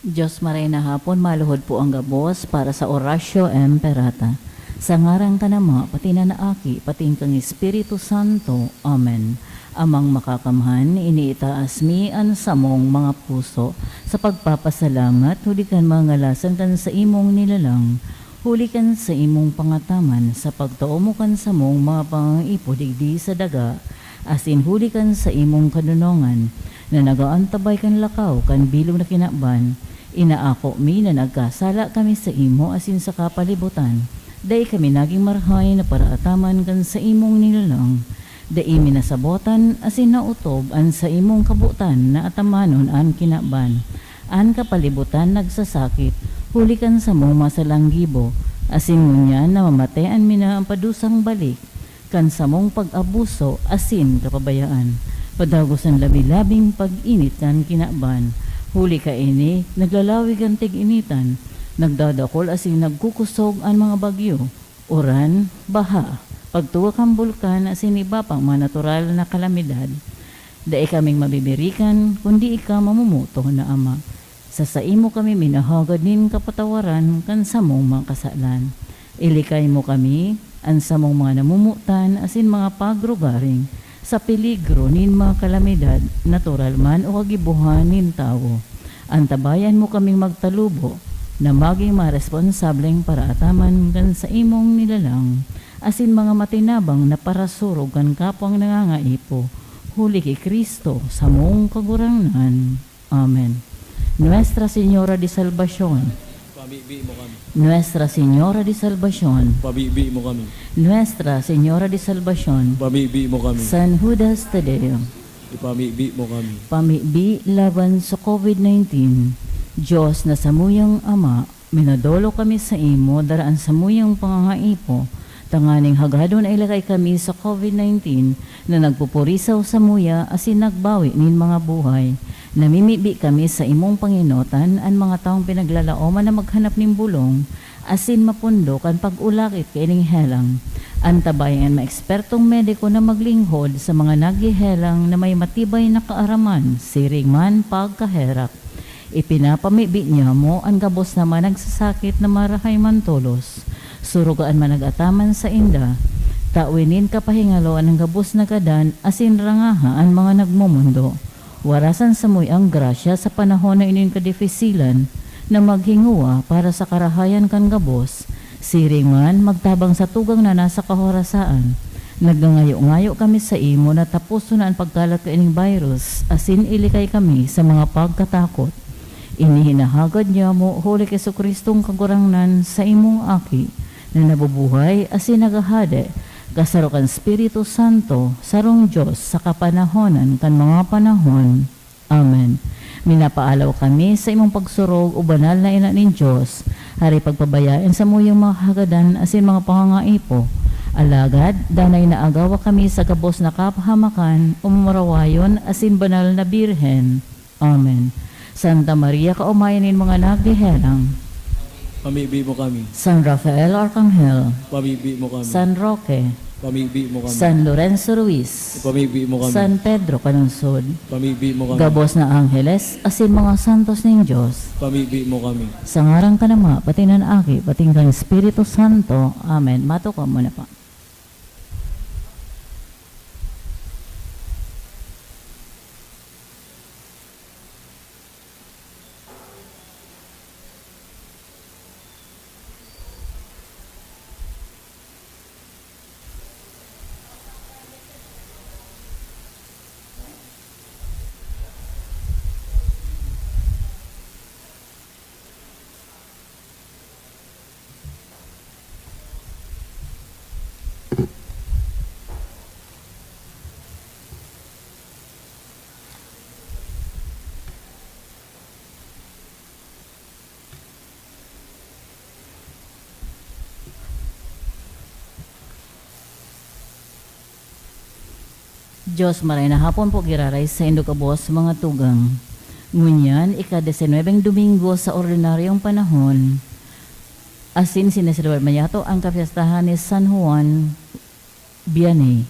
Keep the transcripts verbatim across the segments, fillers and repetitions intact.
Diyos maray na hapon, maluhod po ang gabos para sa Oratio Imperata. Sa ngaran kan Ama, pati na Aki, pati kan Espiritu Santo. Amen. Amang Makakamhan, iniitaas mi an samong mga puso sa pagpapasalamat huli kan mga ngalasan kan saimong nilalang, huli kan saimong pangataman sa pagtao mo kan samong mga pangangaipo digdi sa daga, asin huli kan saimong kadonongan na nag-aantabay kan lakaw kan bilog na kinaban. Inaako mi na nagkasala kami saimo asin sa kapalibutan. Dai kami nagin marahay na paraataman kan saimong nilalang. Dai mi nasabotan asin naotob an saimong kabotan na atamanon an kinaban. An kapalibutan nagsasakit huli kan samong mga salang gibo, asin ngunyan namamatean mi na an padusang balik kan samong pag-abuso asin kapabayaan, padagos an labi-labing pag-init kan kinaban. Huli kaini, naglalawig an tig-initan, nagdadakol asin nagkukosog an mga bagyo, uran, baha, pagtuga kan bulkan asin iba pang mga natural na kalamidad. Dai kaming mabibirikan, kundi ika mamumuto na Ama. Sa saimo kami minahagad nin kapatawaran kan samong mga kasalan. Ilikay mo kami, an samong mga namomotan asin mga pagrugaring, sa peligro nin mga kalamidad, natural man o kagibohan nin tawo. Antabayan mo kaming magtalubo na magin mga responsableng paraataman kan saimong nilalang, asin mga matinabang na parasurog kan kapwang nangangaipo, huli ki Cristo, samong Kagurangnan. Amen. Nuestra Señora de Salvacion. Pamibi mo kami. Nuestra Señora de Salvacion. Pamibi mo kami. Nuestra Señora de Salvacion. Pamibi mo kami. San Judas Tadeo. Ipamibi mo kami. Pamibi laban sa covid nineteen. Diyos na samuyang Ama, minadolok kami saimo, dara an samuyang pangangaipo, tanganing hagadon na ilakay kami sa covid nineteen na nagpupurisaw samuya asin nagbawi nin mga buhay. Namimibi kami sa imong pangenotan an mga tawong pinaglalaoman na maghanap nin bolong asin mapundo kan pag-ulakit kaining helang. Antabayan an mga ekspertong mediko na maglinghod sa mga naghehelang na may matibay na kaaraman, siring man pagkaherak. Ipinapamibi niamo an gabos na mga nagsasakit na marahay man tolos. Suruga an mga nag-ataman sainda. Tawi nin kapahingaloan an gabos na gadan asin rangaha an mga nagmomondo. Warasan samuya an grasya sa panahon na ini nin kadifisilan na maghingowa para sa karahayan kan gabos. Siring man, magtabang sa tugang na nasa kahorasaan. Nagngangayo-ngayo kami saimo na taposon na an pagkalat kaining virus asin ilikay kami sa mga pagkatakot. Ini hinahagad niamo huli ki Jesu-Cristong Kagurangnan, saimong Aki, na nabubuhay asin naghahade, kasaro kan Espiritu Santo, sarong Dios, sa kapanahonan kan mga panahon. Amen. Minapaalaw kami sa imong pagsurog, O Banal na Ina nin Dios, hare pagpabayae an samuyang mga kahagadan asin mga pangangaipo. Alagad, danay na agawa kami sa gabos na kapahamakan, o mamarawayon asin banal na Birhen. Amen. Santa Maria, kaomayan nin mga naghehelang. Pamibi mo kami. San Rafael Arkanghel. Pamibi mo kami. San Roque. Pamibi mo kami. San Lorenzo Ruiz. Pamibi mo kami. San Pedro Calungsod. Pamibi mo kami. Gabos na angheles, asin mga santos nin Dios. Pamibi mo kami. Sa ngaran kan Ama, pati kan Aki, pati kan Espiritu Santo. Amen. Matukaw mo na po. Diyos, maray na hapon po giraray saindo gabos, mga tugang. Ngunyan, ika-disinwebeng Domingo sa ordinaryong panahon, asin sineselebrar man yato an kapyestahan ni San Juan Vianney.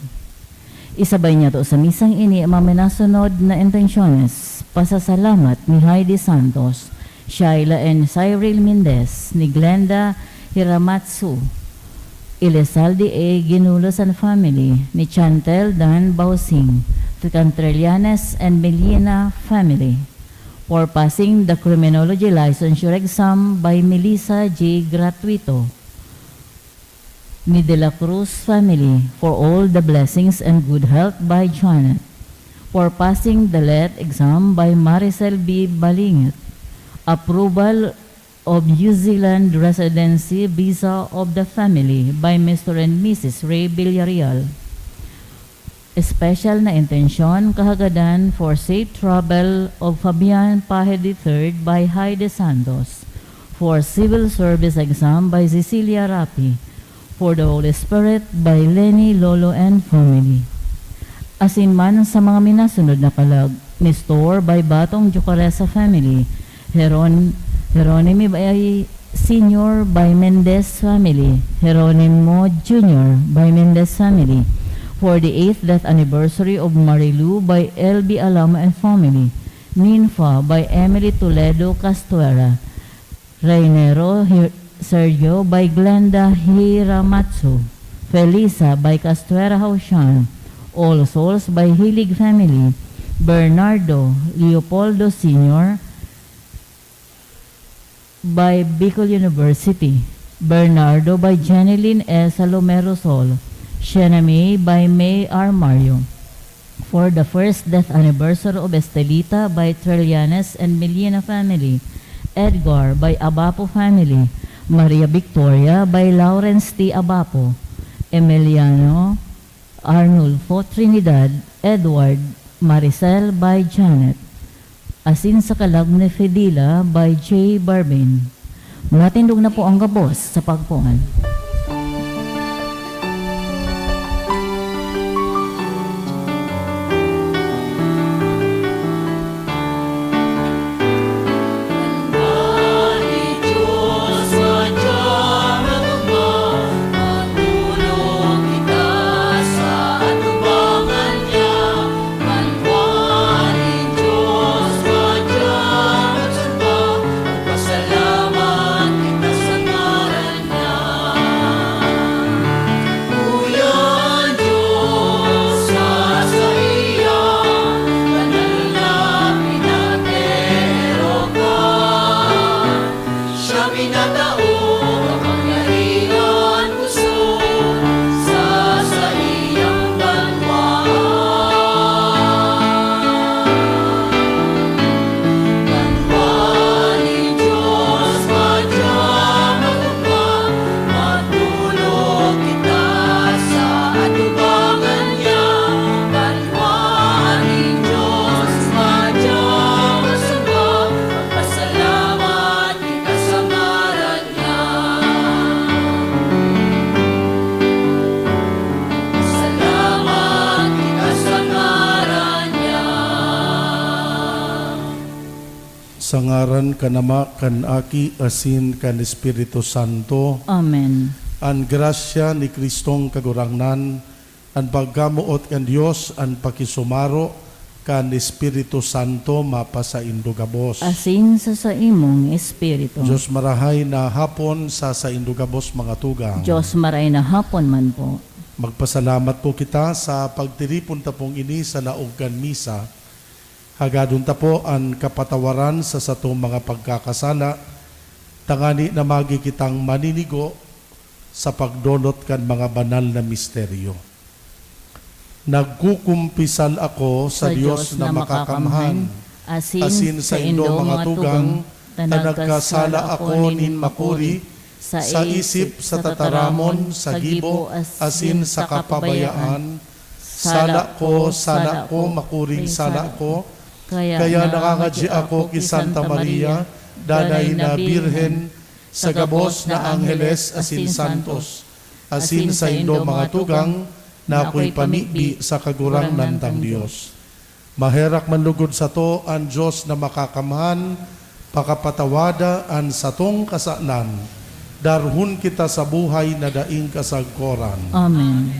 Isabay niyato sa misang ini an mga minasunod na intensyones: pasasalamat, mihay de santos, Shaila and Cyril Mendez, ni Glenda Hiramatsu, Elizalde A. Ginulos and family, ni Chantel Dan Bausing, kan Trillanes and Melina family, for passing the criminology licensure exam by Melissa J. Gratuito, ni De La Cruz family, for all the blessings and good health by Janet, for passing the let exam by Maricel B. Balingit, approval of New Zealand residency visa of the family by Mister and Missus Ray Villarreal. Special na intensyon, kahagadan for safe travel of Fabian Pahe the third by Haide Santos, for civil service exam by Cecilia Rapi, for the Holy Spirit by Leni Lolo and family. Asin man sa mga minasunod na kalag, Nestor by Batong Jocaresa family, Heron-, Heronimi by Senior by Mendez family, Heronimo Junior by Mendez family, for the eighth death anniversary of Marilu by L B Alamo and family, Ninfa by Emily Toledo Castuera, Reinero Hi-, Sergio by Glenda Hiramatsu, Felisa by Castuera Haushan, All Souls by Hilig family, Bernardo Leopoldo Senior by Bicol University, Bernardo by Jeneline E. Salomero Sol, Shenami by May R. Mario, for the first death anniversary of Estelita by Trillanes and Melina family, Edgar by Abapo family, Maria Victoria by Lawrence T. Abapo, Emiliano Arnulfo Trinidad, Edward, Maricel by Janet, asin sa kalag ni Fidila by J. Barbin. Matindog na po ang gabos sa pagpoon. Sa ngaran kan Ama, kan Aki, asin kan Espiritu Santo. Amen. An grasya ni Cristong Kagurangnan, an pagkamoot kan Dios, an pakisumaro kan Espiritu Santo mapasaindo gabos. Asin sa saimong espiritu. Dios marahay na hapon sa saindo gabos, mga tugang. Dios marahay na hapon man po. Magpasalamat po kita sa pagtiripon ta pong ini sa laog kan misa. Hagadon ta po an kapatawaran sa satong mga pagkakasala, tangani na magi kitang maninigo sa pagdolot kan mga banal na misteryo. Nagkukumpisal ako sa Dios na makakamhan, asin saindo, mga tugang, ta nagkasala ako nin makuri, sa isip, sa tataramon, sa gibo, asin sa kapabayaan. Sala ko, sala ko, makuring sala ko. Kaya nangangadyi ako ki Santa Maria, danay na Birhen, sa gabos na angheles asin santos, asin saindo, mga tugang, na akoy pamibi sa Kagurangnan tang Dios. Maherak man lugod sato an Dios na makakamhan, pakapatawada an satong kasalan, darhon kita sa buhay na daing kasagkoran. Amen.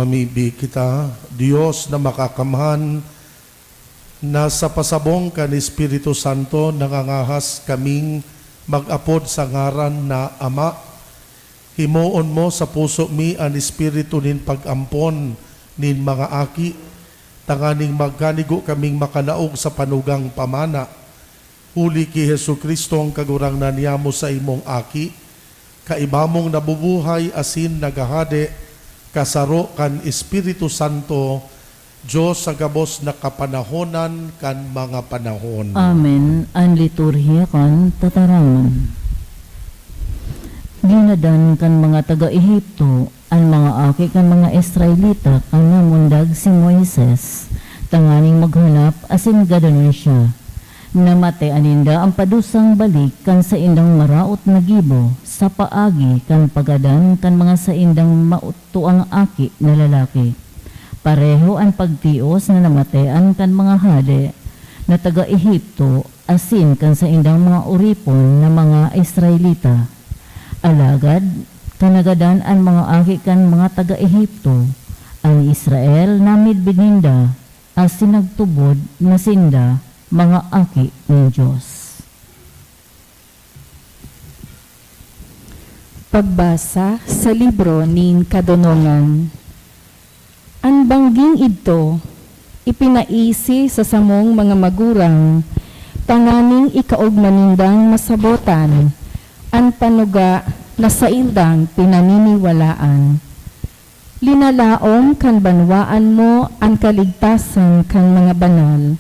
Mamibi kita, Dios na makakamhan, na sa pasabong kan Espiritu Santo nangangahas kaming mag-apod sa ngaran na Ama. Himoon mo sa puso mi an espiritu nin pag-ampon nin mga aki, tanganing magkanigo kaming makalaog sa panugang pamana. Huli ki Jesu-Cristo ang Kagurangnan niamo sa imong Aki, kaiba mong nabubuhay asin naghahade, kasaro kan Espiritu Santo, Dios sa gabos na kapanahonan kan mga panahon. Amen. An liturhiya kan tataramon. Ginadan kan mga taga-Egipto an mga aki kan mga Israelita kan namundag si Moises, tanganing maghanap asin gadanon siya. Namatean ninda an padusang balik kan saindang maraot na gibo sa paagi kan paggadan kan mga saindang matuang aki na lalaki. Pareho an pagtios na namatean kan mga hade na taga-Egipto asin kan saindang mga oripon na mga Israelita. Alagad, kanagadan an mga aki kan mga taga-Egipto, an Israel namidbid ninda, asin nagtubod na sinda mga aki nin Dios. Pagbasa sa libro nin Kadonongan. An bangging idto, ipinaisi sa samong mga magurang, tanganing ikaogma nindang masabotan an panuga na saindang pinaniniwalaan. Linalaom kan banwaan mo an kaligtasan kan mga banal,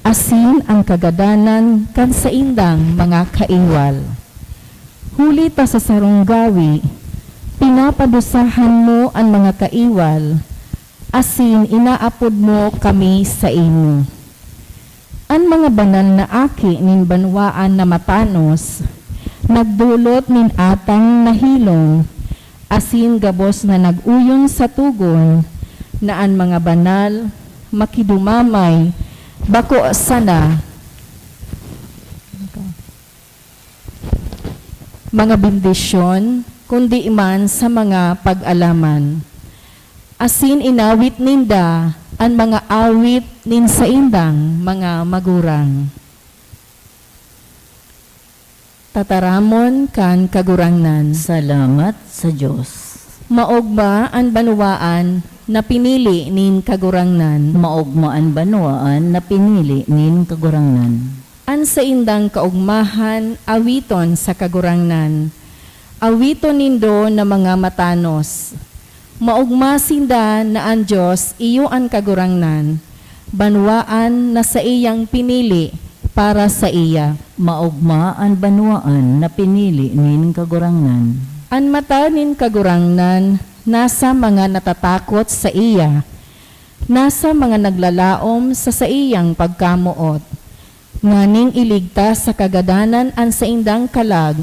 asin an kagadanan kan saindang mga kaiwal. Huli ta sa sarong gawi, pinapadusahan mo an mga kaiwal, asin inaapod mo kami saimo. An mga banal na aki nin banwaan na matanos, nagdolot nin atang na hilom, asin gabos na nag-oyon sa togon na an mga banal makidumamay, bako sana mga bendisyon, kundi man sa mga pag-alaman. Asin inawit ninda an mga awit nin saindang mga magurang. Tataramon kan Kagurangnan. Salamat sa Dios. Maogma an banwaan na pinili nin Kagurangnan. Maogma an banwaan na pinili nin Kagurangnan. An saindang kaogmahan awiton sa Kagurangnan. Awiton nindo na mga matanos. Maogma sinda na an Dios iyo an Kagurangnan, banwaan na saiyang pinili para saiya. Maogma an banwaan na pinili nin Kagurangnan. An mata nin Kagurangnan nasa mga natatakot saiya, nasa mga naglalaom sa saiyang pagkamoot, nganing iligtas sa kagadanan an saindang kalag,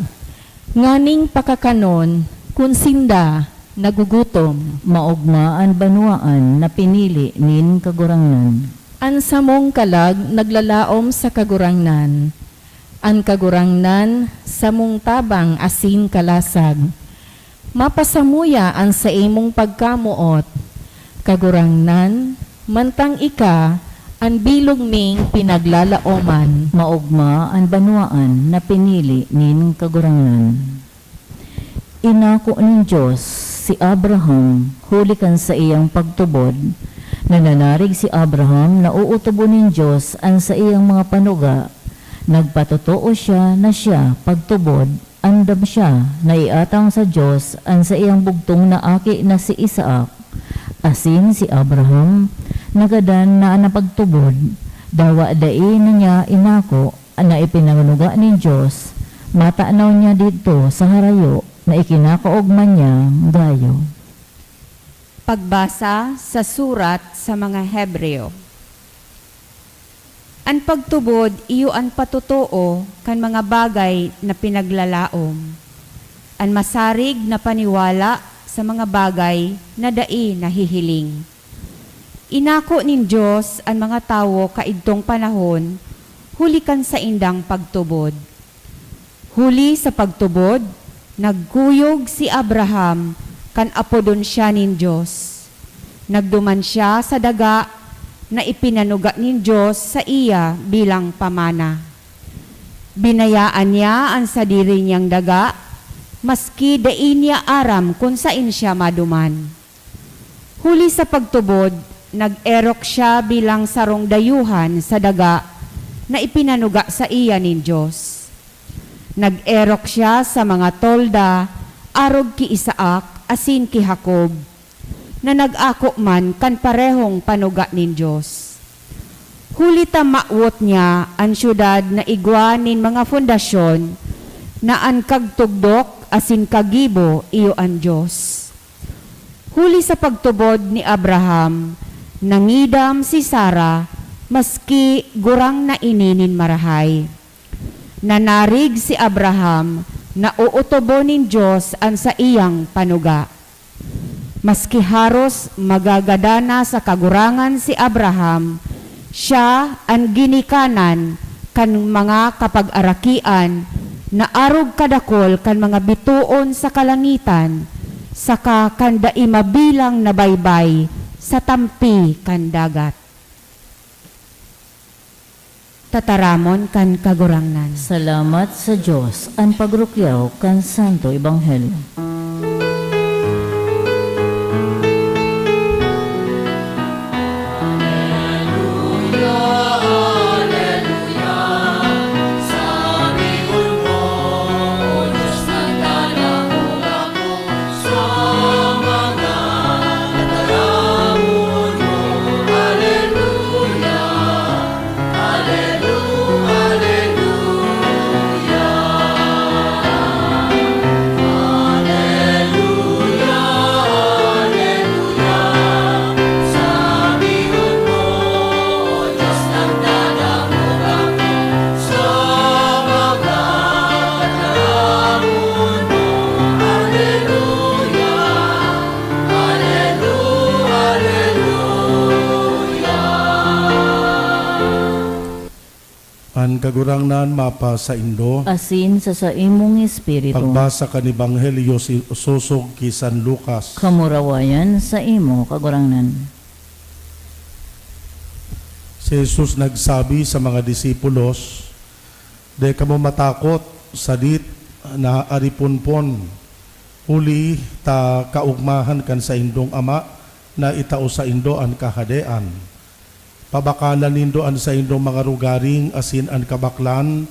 nganing pakakanon kun sinda nagugutom. Maogma an banwaan na pinili nin Kagurangnan. An samong kalag naglalaom sa Kagurangnan. An Kagurangnan, samong tabang asin kalasag. Mapasamuya an saimong pagkamoot, Kagurangnan, mantang ika an bilog ming pinaglalaoman. Maogma an banwaan na pinili nin Kagurangnan. Inako nin Dios si Abraham huli kan saiyang pagtubod. Nananarig si Abraham na ootobon nin Dios an saiyang mga panuga. Nagpatotoo siya na siya pagtubod, andam siya na iatang sa Dios an saiyang bugtong na aki na si Isaac. Asin si Abraham, nagadan na an napagtubod, dawa dai na niya inako na ipinanuga nin Dios, matanaw niya didto sa harayo na ikinakaogma niya gayo. Pagbasa sa surat sa mga Hebreo. An pagtubod iyo an patotoo kan mga bagay na pinaglalaom. An masarig na paniwala sa mga bagay na dai nahihiling. Inako nin Dios an mga tawo kaidtong panahon huli kan saindang pagtubod. Huli sa pagtubod, nagkuyog si Abraham kan apodon siya nin Dios. Nagduman siya sa daga na ipinanuga nin Dios saiya bilang pamana. Binayaan niya an sadiri niyang daga, maski dai niya aram kun saen siya maduman. Huli sa pagtubod, nag-erok siya bilang sarong dayuhan sa daga na ipinanuga saiya nin Dios. Nag-erok siya sa mga tolda arog ki Isaac asin ki Jacob, na nag-ako man kan parehong panuga nin Dios. Huli ta mawot niya an syudad na igwa nin mga fundasyon, na an kagtugdok asin kagibo iyo an Dios. Huli sa pagtubod ni Abraham, nangidam si Sara, maski gurang na ini nin marahay. Nanarig si Abraham na ootobon nin Dios an saiyang panuga. Maski haros magagada na sa Kagurangnan si Abraham, siya an ginikanan kan mga kapagarakian na arog kadakul kan mga bitoon sa kalangitan, saka kan dai mabilang na baybay sa tampi kan dagat. Tataramon kan Kagurangnan. Salamat sa Dios, an pagrukyaw kan Santo Ebanghelyo. An Kagurangnan mapasaindo. Asin sa saimong espiritu. Pagbasa kan Ebanghelyo si, sosog ki San Lucas. Kamurawayan saimo, Kagurangnan. Si Jesus nagsabi sa mga disipulos, "Dai kamo matakot, sadit na ariponpon, huli ta kaogmahan kan saindong Ama na itao saindo an Kahadean. Pabakalan nindo an saindong mga rugaring asin an kabaklan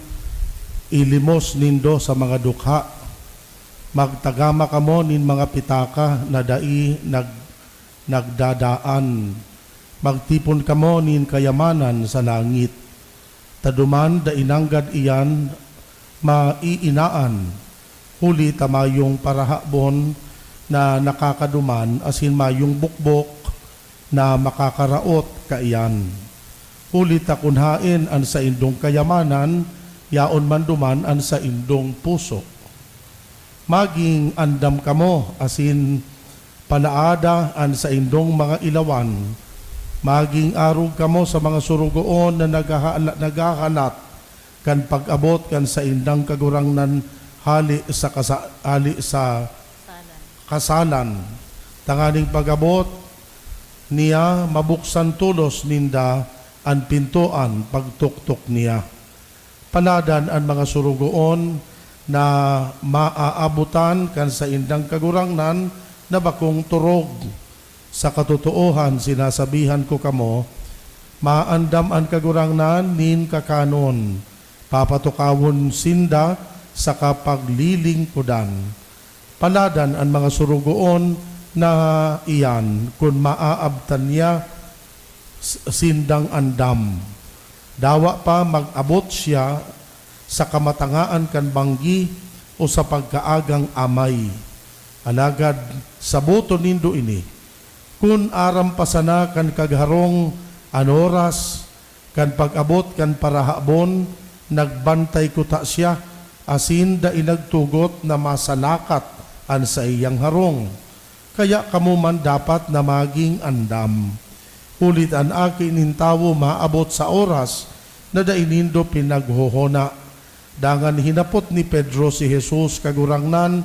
ilimos nindo sa mga dukha. Magtagama kamo nin mga pitaka na dai nag-, nagdadaan. Magtipon kamo nin kayamanan sa langit. Ta duman dai nanggad iyan maiinaan, huli ta mayong parahabon na nakakaduman asin mayong bukbok na makakaraot kaiyan. Huli ta kun haen an saindong kayamanan, yaon man duman an saindong puso. Maging andam kamo asin palaada an saindong mga ilawan. Maging arog kamo sa mga sorogoon na naghaha-, naghahalat kan pag-abot kan saindang Kagurangnan hale sa kasa-, hale sa kasalan, tanganing pag-abot niya, mabuksan tolos ninda an pintoan pagtuktok niya. Paladan an mga sorogoon na maaabotan kan saindang Kagurangnan na bakong torog. Sa katotoohan, sinasabihan ko kamo, maandam an Kagurangnan nin kakanon. Papatukawon sinda saka paglilingkodan. Paladan an mga sorogoon na iyan kun maaabtan niya s-, sindang andam. Dawa pa mag-abot siya sa kamatangaan kan banggi o sa pagkaagang amay. Alagad saboton nindo ini, kun aram pa sana kan kagharong an oras kan pag-abot kan parahabon, nagbantay kuta siya, asin dai nagtugot na masalakat an saiyang harong. Kaya kamo man dapat na maging andam. Huli ta an Aki nin Tawo maabot sa oras na dai nindo pinaghohona. Dangan hinapot ni Pedro si Jesus, "Kagurangnan,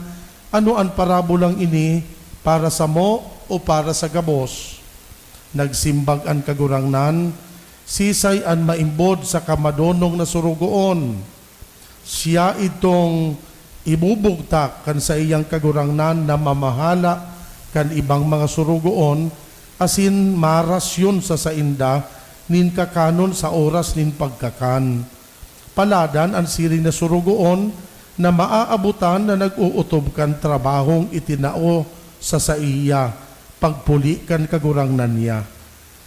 ano an parabolang ini, para samo o para sa gabos?" Nagsimbag an Kagurangnan, "Sisay an maimbod saka madonong na sorogoon? Siya idtong ibubugtak kan saiyang kagurangnan na mamahala kan ibang mga sorogoon asin marasyon sa sainda nin kakanon sa oras nin pagkakan." Paladan an siring na sorogoon na maaabotan na nag-ootob kan trabahong itinao sa saiya pagpuli kan kagurangnan niya.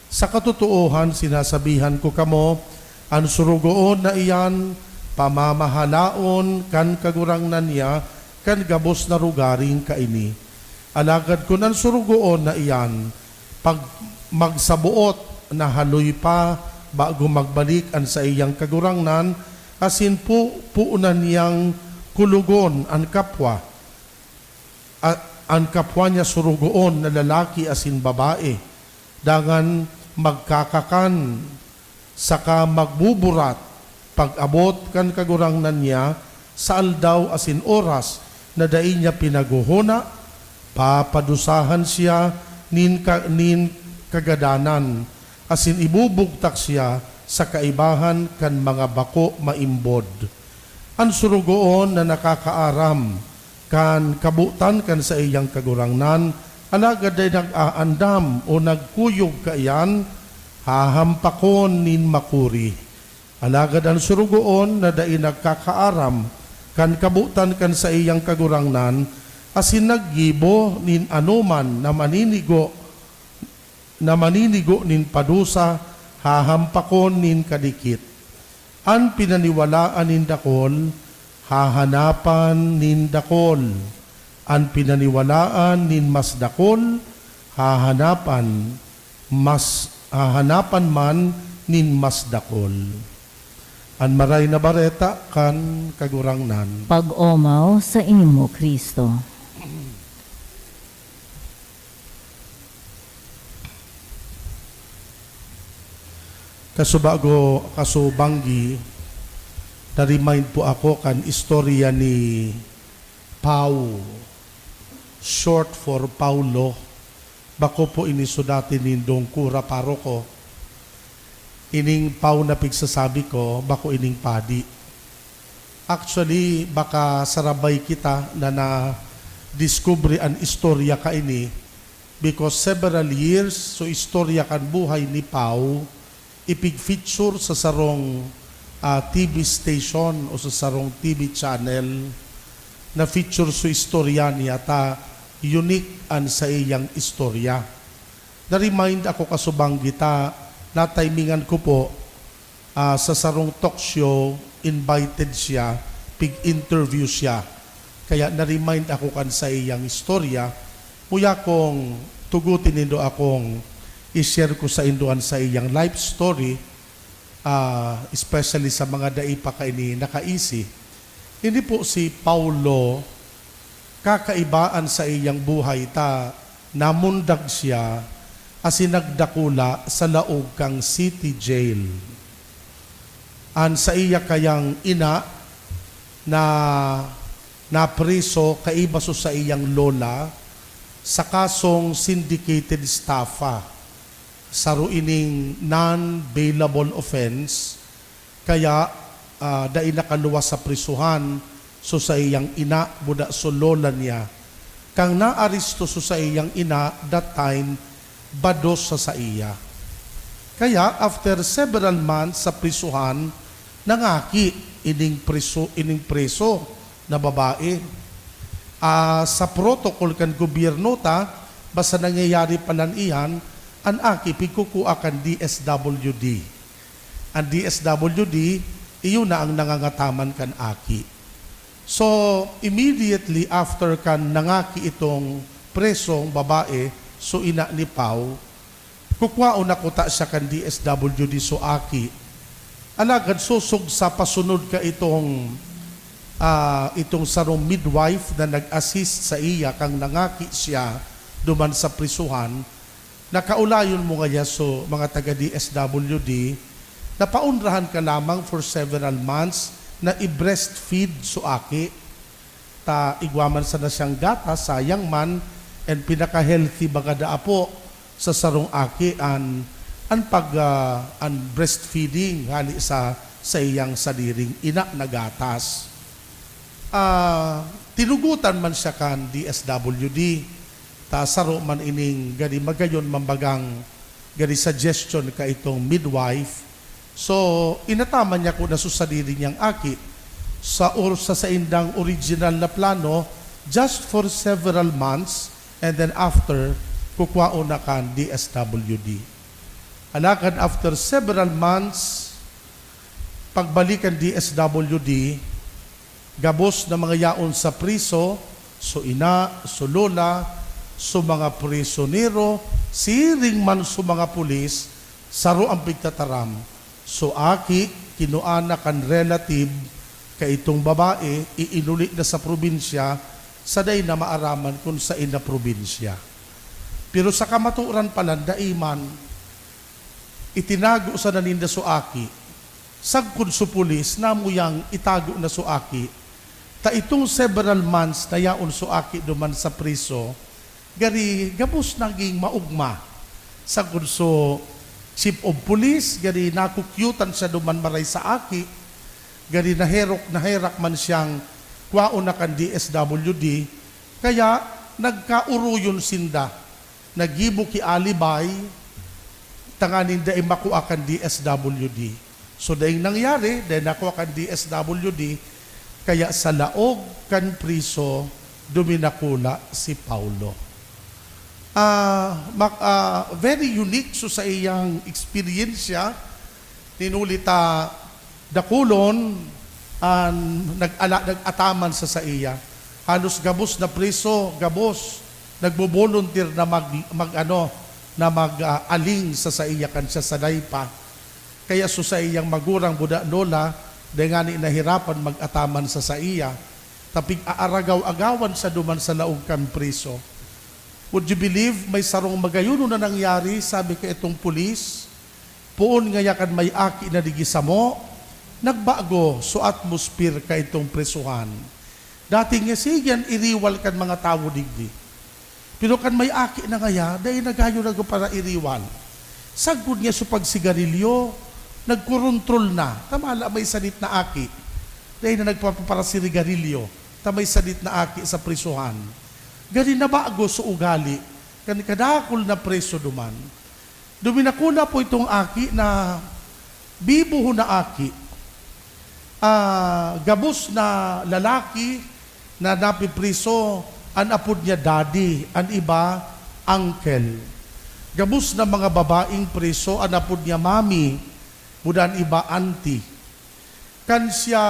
Sa katotoohan, sinasabihan ko kamo, an sorogoon na iyan pamamahalaon kan kagurangnan niya kan gabos na rogaring kaini. Alagad kun an sorogoon na iyan pag magsaboot na haloy pa bago magbalik an saiyang kagurangnan, asin pu-, puunan niyang kulogon an kapwa, a-, an kapwa niya sorogoon na lalaki asin babae, dangan magkakakan saka magbuburat pag-abot kan kagurangnan niya sa aldaw asin oras na dai niya pinaghohona, papadusahan siya nin ka-, nin kagadanan, asin ibubugtak siya sa kaibahan kan mga bako maimbod. An sorogoon na nakakaaram kan kabotan kan saiyang kagurangnan, alagad dai nag-aandam o nagkuyog kaiyan, hahampakon nin makuri. Alagad an sorogoon na dai nagkakaaram kan kabotan kan saiyang kagurangnan asin naggibo nin anoman na maninigo, na maninigo nin padusa, hahampakon nin kadikit. An pinaniwalaan nin dakul, hahanapan nin dakul. An pinaniwalaan nin mas dakul, hahanapan mas, hahanapan man nin mas dakul. An Maray na Bareta kan Kagurangnan. Pag-omaw saimo, Cristo. Kasubago, kasubanggi, na-remind po ako kan istorya ni Pau, short for Paulo. Bako po ini sudati nindong kura paroko. Ining Pau na pigsasabi ko, bako ining padi. Actually, baka sarabay kita na na-discover an istorya kaini, because several years, so istorya kan buhay ni Pau, ipig-feature sa sarong, ah, T V station o sa sarong T V channel na feature sa istorya niya ta unique an saiyang istorya. Na-remind ako kasubang kita, natimingan ko po, ah, sa sarong talk show, invited siya, pig-interview siya. Kaya na-remind ako kan saiyang istorya. Muya kong tugutin nindo akong i-share ko saindo an saiyang life story, ah, especially sa mga dai pa kaini nakaisi. Ini po si Paulo, kakaiba an saiyang buhay ta namundag siya asin nagdakula sa laog kan city jail. An saiya kayang ina na napriso kaiba sa saiyang lola sa kasong syndicated estafa, saro ining non-bailable offense, kaya, ah, dai nakaluwas sa prisuhan so saiyang ina, buda so lola niya. Kan naaresto so saiyang ina, that time, bados sa saiya. Kaya, after several months sa prisuhan, nangaki ining priso, ining preso na babae. Ah, sa protocol kan gobyerno ta, basta nangyayari palan iyan, an aki pigkukua kan D S W D. An D S W D, iyo na ang nangangataman kan aki. So, immediately after kan nangaki itong presong babae, so ina ni Pau, kukwaon na kuta siya kan D S W D so aki. Alagad sosog sa pasunod ka itong, ah, itong sarong midwife na nag-assist sa iya kang nangaki siya duman sa prisuhan, nakaulayon mo ngaya so mga taga D S W D, napaunrahan ka lamang for several months na i-breastfeed so aki. Ta igwa man sana siyang gatas, sayang man, and pinaka-healthy baga daa po sa sarong aki an, an pag, ah, an breastfeeding hali sa saiyang sadiring ina na gatas. Ah, tinugotan man siya kan D S W D, ta saro man ining gani magayon mambagang gani suggestion kaitong midwife. So, inataman niya ko na sa sadiri niyang aki sa or sa saindang original na plano just for several months, and then after, kukwaon na kan D S W D. Alagad after several months, pagbalik kan D S W D, gabos na mga yaon sa priso, so ina, so lola, so mga prisonero, siring man so mga pulis, saro ang pigtataram. So aki, kinua na kan relative kaitong babae, iinuli na sa probinsya, sa dai na maaraman kun saen na probinsya. Pero sa kamaturan pa lang, dai man, itinago sana ninda so aki. Sagkod so pulis, namuyang itago na so aki. Ta itong several months na yaon so aki duman sa priso, gari gabos naging maugma. Sagkod so chief of police, gari nakukyutan siya duman maray sa aki. Gari naherok, naherak man siyang kwaon na kan D S W D, kaya nagkauroyon sinda. Naggibo ki alibay, tanganing dai makua kan D S W D. So, daing nangyari, dai nakua kan D S W D, kaya sa laog kan priso, duminakula si Paulo. Ah, mak-, ah, very unique so sa iyang eksperyensya, ninuli ta dakulon an nag-ala, nag-ataman sa saiya. Halos gabos na priso, gabos nagbo-volunteer na mag, mag ano, na mag, ah, aling sa saiya kan siya saday pa. Kaya so saiyang magurang buda lola, dai ngani nahirapan mag-ataman sa saiya, ta pig-aaragaw-agawan siya duman sa laog kan priso. Would you believe, may sarong magayonon na nangyari, sabi ka itong pulis, poon ngaya kan may aki na digi samo, nagbago so atmosphere kaitong prisohan. Dati nga sige an iriwal kan mga tawo digdi. Pero kan may aki na ngaya, dai nagayo nagpaririwal. Sagkod niya so pagsigarilyo, nagkorontrol na. Tamala may sadit na aki. Dai na nagpapaparasigarilyo. Ta may sadit na aki sa prisohan. Gani nabago so ugali kan kadakul na preso duman. Duminakula po itong aki na bibo na aki. Ah, gabos na lalaki na napipriso, an apod niya daddy, an iba uncle. Gabos na mga babaeng priso, an apod niya mami, buda an iba auntie. Kan siya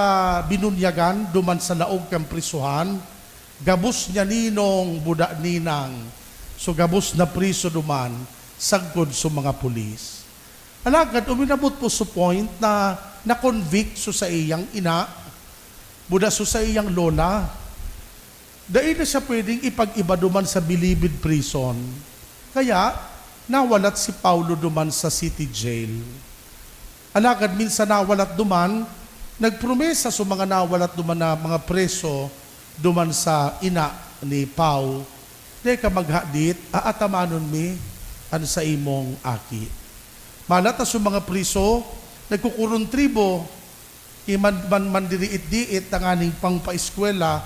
binunyagan duman sa laog kan prisohan, gabos niya ninong, buda ninang. So, gabos na priso duman, sagkod sa mga pulis. Alagad uminabot po sa point na na-convict so saiyang ina, buda so saiyang lola. Dai na siya pwedeng ipag-iba duman sa Bilibid Prison. Kaya, nawalat si Paulo duman sa city jail. Alagad minsan nawalat duman, nagpromesa sa mga nawalat duman na mga preso duman sa ina ni Pau, "Dai ka maghadit, aatamanon mi an saimong aki." Malat na sa mga preso, nagkukuruntribo, ki man, man, mandiriit-diit tanganing pangpaeskwela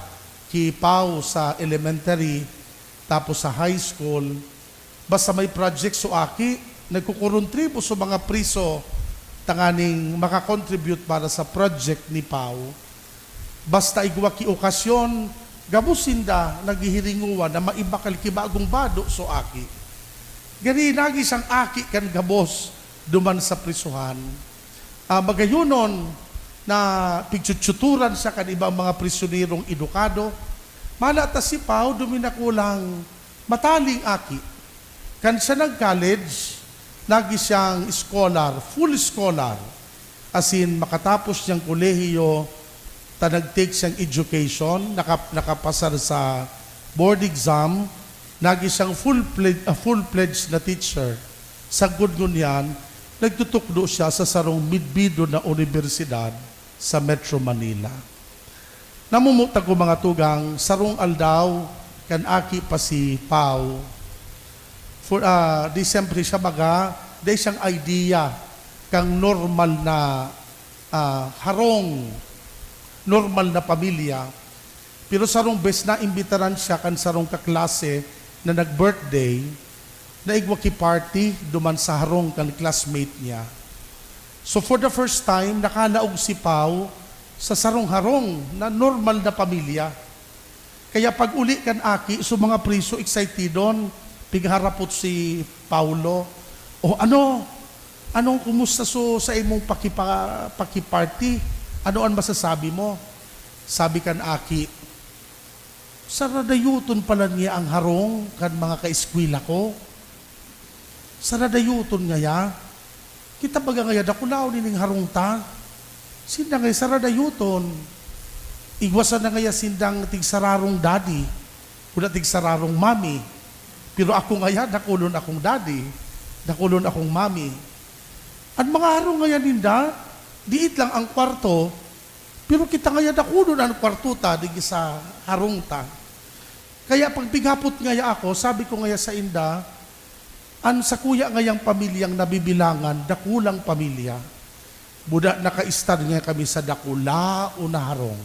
ki Pau sa elementary, tapos sa high school. Basta may project so aki, nagkukuruntribo sa mga preso tanganing makakontribute para sa project ni Pau. Basta igwa ki okasyon, gabos sinda naghihiringuan na maibakal ki bagong bado so aki. Gani nagi siyang aki kan gabos duman sa prisuhan. Ah, magayonon na pigtsutsutsuran siya kan ibang mga prisonerong edukado. Mala ta si Pau duminakulang mataling aki. Kan siya nag-college, nagi siyang scholar, full scholar. Asin makatapos niyang kolehiyo, ta nag-take siyang education, naka-, nakapasar sa board exam, nagi siyang full-pled-, ah, full-fledged na teacher. Sagkod ngunyan, nagtutukdo siya sa sarong midbidon na unibersidad sa Metro Manila. Namumuta ko, mga tugang, sarong aldaw kan aki pa si Pau. Pu-, ah, di siyempre siya baga, dai siyang idea kang normal na, ah, harong, normal na pamilya. Pero sarong bes, naimbitaran siya kan sarong kaklase na nag-birthday, na igwa ki party duman sa harong kan classmate niya. So, for the first time, nakalaog si Pau sa sarong harong na normal na pamilya. Kaya pag-uli kan aki, so mga priso, excitedon, pigharapot si Paulo, "O ano? Anong kumusta so sa imong pakipa-, paki-party? Ano an masasabi mo?" Sabi kan aki, "Saradayoton pala niya ang harong kan mga kaeskwela ko." Saradayoton ngaya? Kita baga ngaya dakulaon ining harong ta? Sinda ngaya saradayoton. Igwa sana ngaya sindang tigsararong daddy, kuda tigsararong mommy. Pero ako ngaya, dakulon akong daddy, dakulon akong mommy. An mga harong ngaya ninda, diit lang ang kwarto, pero kita ngaya dakulon an kwarto ta digdi sa harong ta. Kaya pag pighapot ngaya ako, sabi ko ngaya sainda, an sakuya ngayang pamilyang nabibilangan, dakulang pamilya. Buda nakaistar ngaya kami sa dakulaon na harong.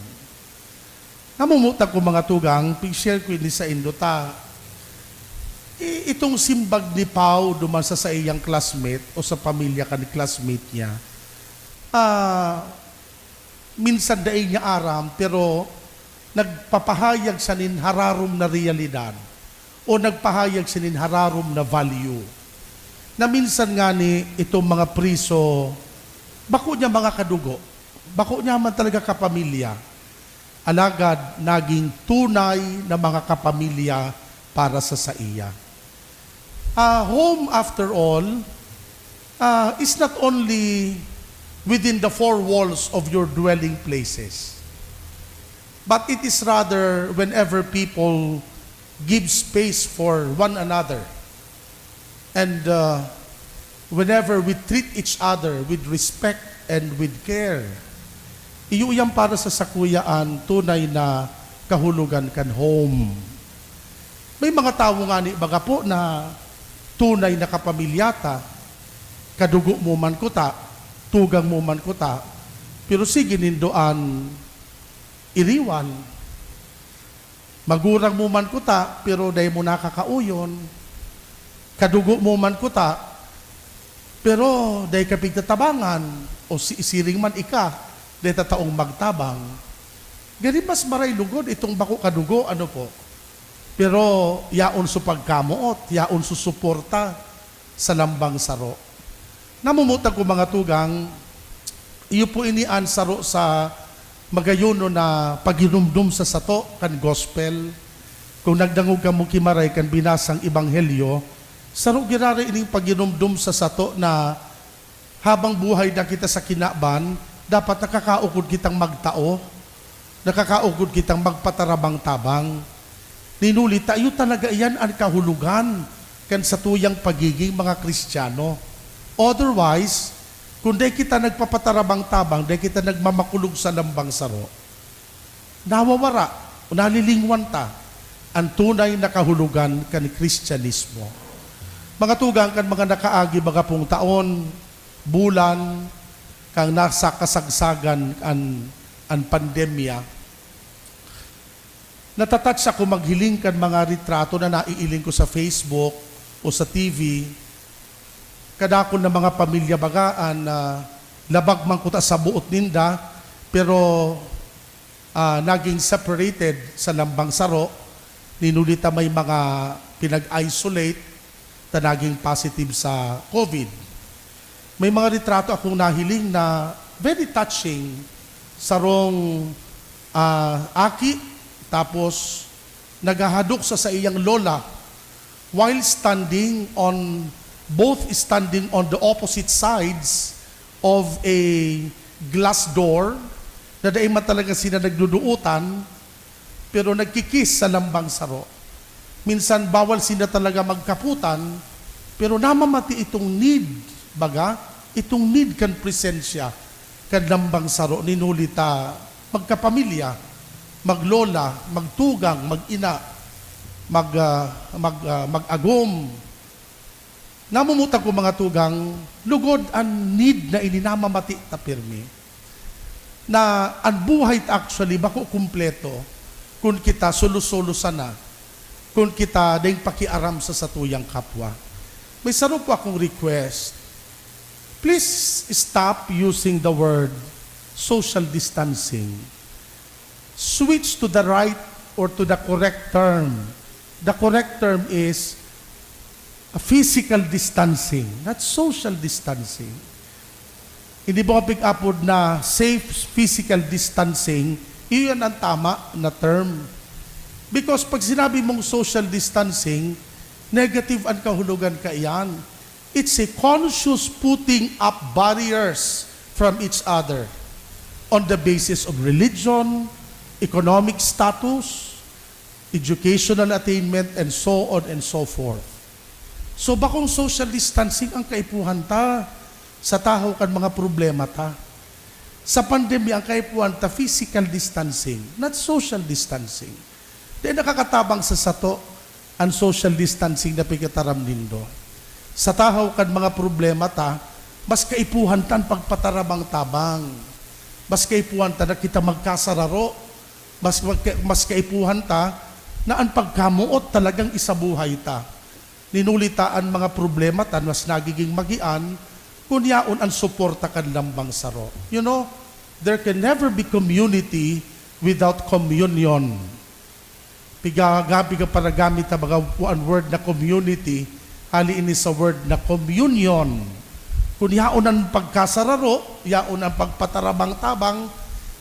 Namumutan ko, mga tugang, pig-share ko ini saindo ta. I-, itong simbag ni Pau duman sa saiyang classmate o sa pamilya kan classmate niya, ah, minsan dai niya aram, pero nagpapahayag siya nin hararom na realidad o nagpahayag siya nin hararom na value. Na minsan ngani itong mga priso, bako niya mga kadugo, bako niya man talaga kapamilya, alagad naging tunay na mga kapamilya para sa saiya. Ah, home, after all, ah, is not only within the four walls of your dwelling places, but it is rather whenever people give space for one another and, uh, whenever we treat each other with respect and with care. Iyo iyan para sa sakuya an tunay na kahulogan kan home. May mga tawo ngani baga po na tunay na kapamilya ta, kadugo mo man kuta, tugang mo man kuta, pero sige nindo an iriwal. Magurang mo man kuta, pero dai mo nakakaoyon. Kadugo mo man kuta, pero dai ka pigtatabangan, o si-, siring man ika, dai ta taong magtabang. Gani mas maray lugod itong bako kadugo, ano po? Pero yaon so pagkamoot, yaon so suporta sa lambang saro. Namumutan ko, mga tugang, iyo po ini an saro sa magayonon na paghinumdom sa sato kan gospel. Kung nagdangog kamo ki Maray kan binasang ebanghelyo, saro giraray ining paghinumdom sa sato na habang buhay na kita sa kinaban, dapat nakakaukod kitang magtao, nakakaukod kitang magpatarabang-tabang. Nin huli ta, iyo talaga iyan an kahulogan kan satuyang pagiging mga Kristiyano. Otherwise, kung dai kita nagpapatarabang-tabang, dai kita nagmamakulog sa lambang saro, nawawara o nalilingwan ta an tunay na kahulogan kan Kristiyanismo. Mga tugang, kan mga nakaagi mga pong taon, bulan, kan nasa kasagsagan an, an pandemya, natatouch ako maghiling kan mga retrato na naiiling ko sa Facebook o sa T V. Kadakul na mga pamilya baga an, ah, labag man kuta sa boot ninda, pero, ah, naging separated sa lambang saro, nin huli ta may mga pinag-isolate ta naging positive sa COVID. May mga retrato akong nahiling na very touching. Sarong, ah, aki, tapos naghahadok sa saiyang lola while standing on, both standing on the opposite sides of a glass door na dai man talaga sila nagduduotan, pero nagki-kiss sa lambang saro. Minsan bawal sinda talaga magkapotan, pero namamati itong need, baga, itong need kan presensya kan lambang saro, nin huli ta magkapamilya, maglola, magtugang, mag-ina, mag, ah, mag, ah, mag-agom. Namumuta ko, mga tugang, lugod an need na ini namamati ta pirmi, na an buhay ta actually bako kumpleto kun kita solo-solo sana, kun kita daing pakiaram sa satuyang kapwa. May saro po akong request. Please stop using the word social distancing. Switch to the right or to the correct term. The correct term is a physical distancing, not social distancing. Hindi mo kapig-apod na safe physical distancing, iyon ang tama na term. Because pag sinabi mong social distancing, negative ang kahulugan kaiyan. It's a conscious putting up barriers from each other on the basis of religion, economic status, educational attainment, and so on and so forth. So, bakong social distancing ang kaipuhan ta sa tahaw kan mga problema ta. Sa pandemya, ang kaipuhan ta physical distancing, not social distancing. Di nakakatabang sa sato an social distancing na pigkataram nindo. Sa tahaw kan mga problema ta, mas kaipuhan ta an pagpatarabang-tabang. Mas kaipuhan ta na kita magkasararo. Mas magka-, mas kaipuhan ta na an pagkamoot talagang isabuhay ta. Ninuli ta an mga problema ta mas nagiging magian kun yaon an suporta kan lambang saro. You know, there can never be community without communion. Piga-, piga-, panagamit ta baga an word na community, hali ini sa word na communion. Kun yaon an pagkasararo, yaon an pagpatarabang-tabang,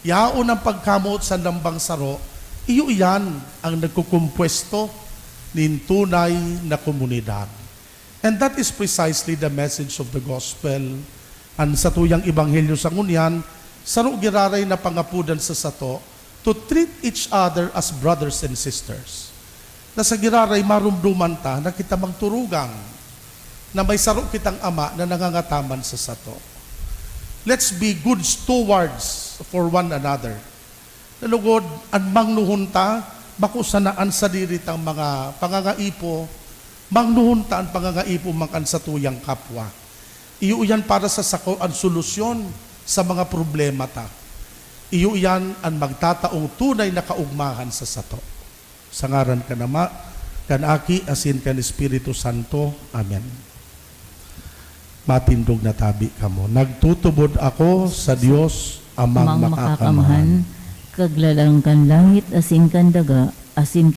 yaon an pagkamoot sa lambang saro, iyo iyan ang nagkukumpwesto nin tunay na komunidad. And that is precisely the message of the gospel. An satuyang ebanghelyo sa ngunyan, saro giraray na pangapodan sa sato to treat each other as brothers and sisters. Na sa giraray maromdoman ta na kita magturugang, na may saro kitang Ama na nangangataman sa sato. Let's be good stewards for one another. Nalugod, an mangnohon ta, bako sana an sadiri tang mga pangangaipo, mangnohon ta an pangangaipo man kan satuyang kapwa. Iyo iyan para sa sako an solusyon sa mga problema ta. Iyo iyan an magtataong tunay na kaugmahan sa sato. Sa ngaran kan Ama, kan Aki, asin kan Espiritu Santo. Amen. Matindog na tabi kamo. Nagtutubod ako sa Dios, Amang Amang Makakamhan, Makakamhan, Kaglalang kan langit asin kan daga, asin